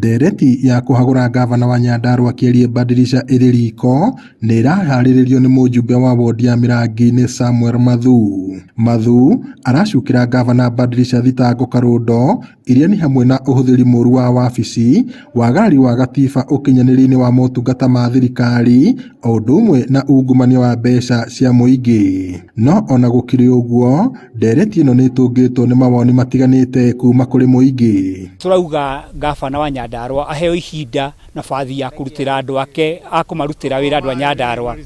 Ndereti ya kũhagũra ngavana wa Nyandarua Kĩarie Badilisha ĩrĩ riko nĩ ĩraharĩrĩrio nĩ mũjumbe wa wodi ya Mĩrangi-inĩ Samuel Mathu. Mathu aracukĩra ngavana Badilisha thitango karũndo iria nĩ hamwe na ũhũthĩri mũru wa wabici, wagarari wa gatiba ũkinyanĩria-inĩ wa motungata ma thirikari o ũndũ ũmwe na ungumania wa mbeca cia mũingĩ. No ona gũkĩrĩ ũguo, ndereti ĩno nĩ ĩtũngĩtwo nĩ mawoni matiganĩte kuma kũrĩ mũingĩ. Tũrauga ngavana wa Nyandarua aheo ihinda nabathi ya kũrutĩra andũ ake a kũmarutĩra wĩra andũ a Nyandarua,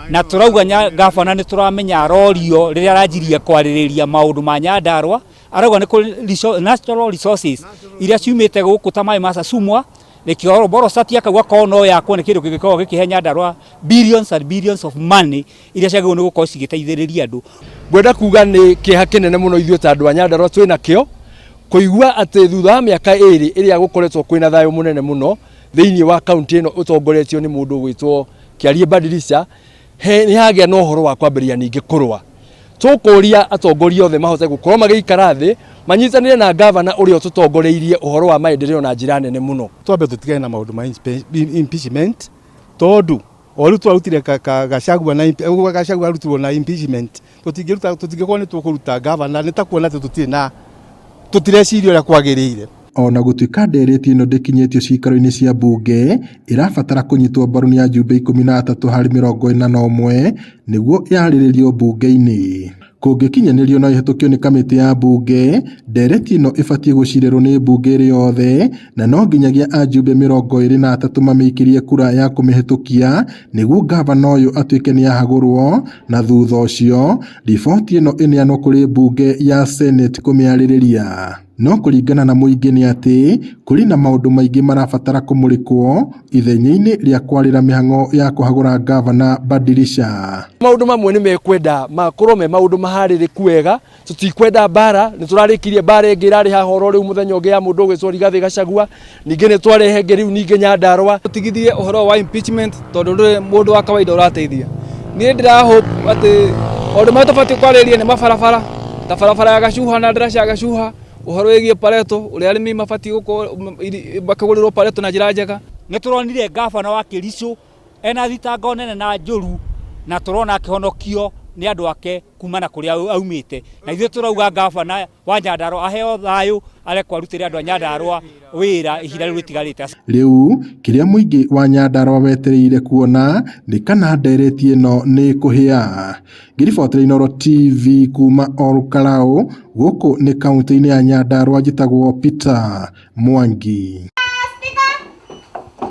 na tũrauga ngavana nĩ tũramenya arorio rĩrĩa aranjirie kwarĩrĩria maũndũ ma Nyandarua, arauga nĩ kũrĩ natural resources iria ciumĩte gũkũ ta maĩ ma Sasumwa, nĩkĩo Borosati akauga korwo no yakwo nĩ kĩndũ kĩngĩkorwo gĩkĩhe Nyandarua billions and billions of money iria ciagĩrĩirwo nĩ gũkorwo cigĩteithĩrĩria andũ. Ngwenda kuga nĩ kĩeha kĩnene mũno ithuĩ ta andũ a Nyandarua twĩ nakĩo kũigua atĩ thutha wa mĩaka ĩrĩ ĩrĩa gũkoretwo kwĩna thayũ mũnene mũno thĩinĩ wa kaunti ĩno ũtongoretio nĩ mũndũ ũgwĩtwo Kĩarie Badilisha, nĩ hagĩa na ũhoro wa kwambĩrĩria ningĩ kũrũa. Tũkũria atongoria othe mahote gũkorwo magĩikara thĩ manyitanĩre na ngavana ũrĩa ũtũtongoreirie ũhoro wa maendeleo na njĩra nene mũno. Twambe tũtigane na maũndũ ma impeachment tondũ o rĩu twarutire Gachagua na Gachagua arutirwo na impeachment, tũtingĩruta, tũtingĩkorwo nĩ tũkũruta ngavana nĩ ta kuona atĩ tũtirĩ na tũtireciria ũrĩa kwagĩrĩire. Ona gũtuĩka ndereti ĩno ndĩkinyĩtio ciikaro-inĩ cia mbunge, ĩrabatara kũnyitwo mbaru nĩ ajumbe 13 harĩ 41 nĩguo yarĩrĩrio mbunge-inĩ. Kũngĩkinyanĩrio no ĩhetũkio nĩ kamĩtĩ ya mbunge, ndereti ĩno ĩbatiĩ gũcirĩrwo nĩ mbunge ĩrĩ yothe na no nginyagia ajumbe 23 mamĩikĩrie kura ya kũmĩhetũkia nĩguo ngavana ũyũ atuĩke nĩ ahagũrwo, na thutha ũcio riboti ĩno ĩneanwo kũrĩ mbunge ya Senate kũmĩarĩrĩria. No kũringana na mũingĩ nĩ atĩ kũrĩ na maũndũ maingĩ marabatara kũmũrĩkwo ithenya-inĩ rĩa kwarĩra mĩhang'o ya kũhagũra ngavana Badilisha. Maũndũ mamwe nĩ mekwenda makorwo me maũndũ maharĩrĩku wega, tũtikwenda mbara, nĩ tũrarĩkirie mbara ĩngĩ ĩrarĩ haha oro rĩu mũthenya ũngĩ ya mũndũ ũgwĩtwo Rigathĩ Gachagua, ningĩ nĩ twarehe ĩngĩ rĩu ningĩ Nyandarua. Tũtigithie ũhoro wa impeachment tondũ ndũrĩ mũndũ wa kawaida ũrateithia. Niĩ ndĩra hope atĩ maũndũ marĩa tũbatiĩ kwarĩrĩria nĩ mabarabara ta barabara ya Gacuha na ndaraca ya Gacuha, ũhoro wĩgiĩ Pareto, ũrĩa arĩmi mabatiĩ gũkorwo makĩgũrĩrwo Pareto na njĩra njega. Nĩ tũronire ngavana wa Kericho ena thitango nene na njũru na tũrona akĩhonokio nĩ andũ ake kuma na kũrĩa aumĩte, na ithuĩ tũrauga ngavana wa Nyandarua aheo thayũ, arekwo arutĩre andũ a Nyandarua wĩra ihinda rĩu rĩtigarĩte. Rĩu kĩrĩa mũingĩ wa Nyandarua wetereire kuona nĩ kana ndereti ĩno nĩ ĩkũhĩa. Ngĩribotera Inooro TV kuma Olkalau, gũkũ nĩ kaunti-inĩ ya Nyandarua, njĩtagwo Peter Mwangi.